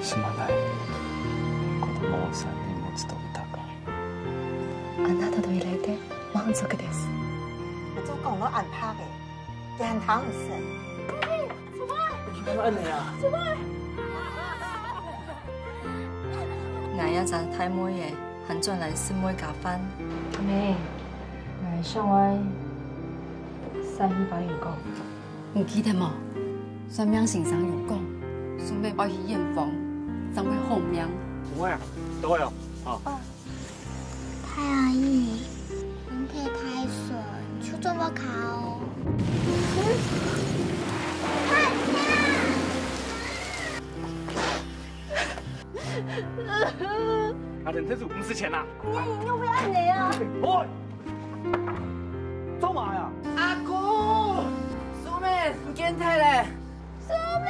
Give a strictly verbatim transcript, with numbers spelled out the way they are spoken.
すまない。子供を三人持つと疑う。あなたといられて満足です。 做講到恁白个，佢還聽毋識。恁樣啊？𠊎這隻大妹仔，還轉來食妹家飯。阿妹，𠊎想愛先去摎你講。你記得無？算命先生有講，順便愛去遠方，正會好命。有影，到位哦，好。 大阿姨，你个大孫就做麼个哦？阿珍，這就毋使錢啦。你又會恁樣啊？喂，做麼个啊？阿公，素妹毋見忒咧。素妹！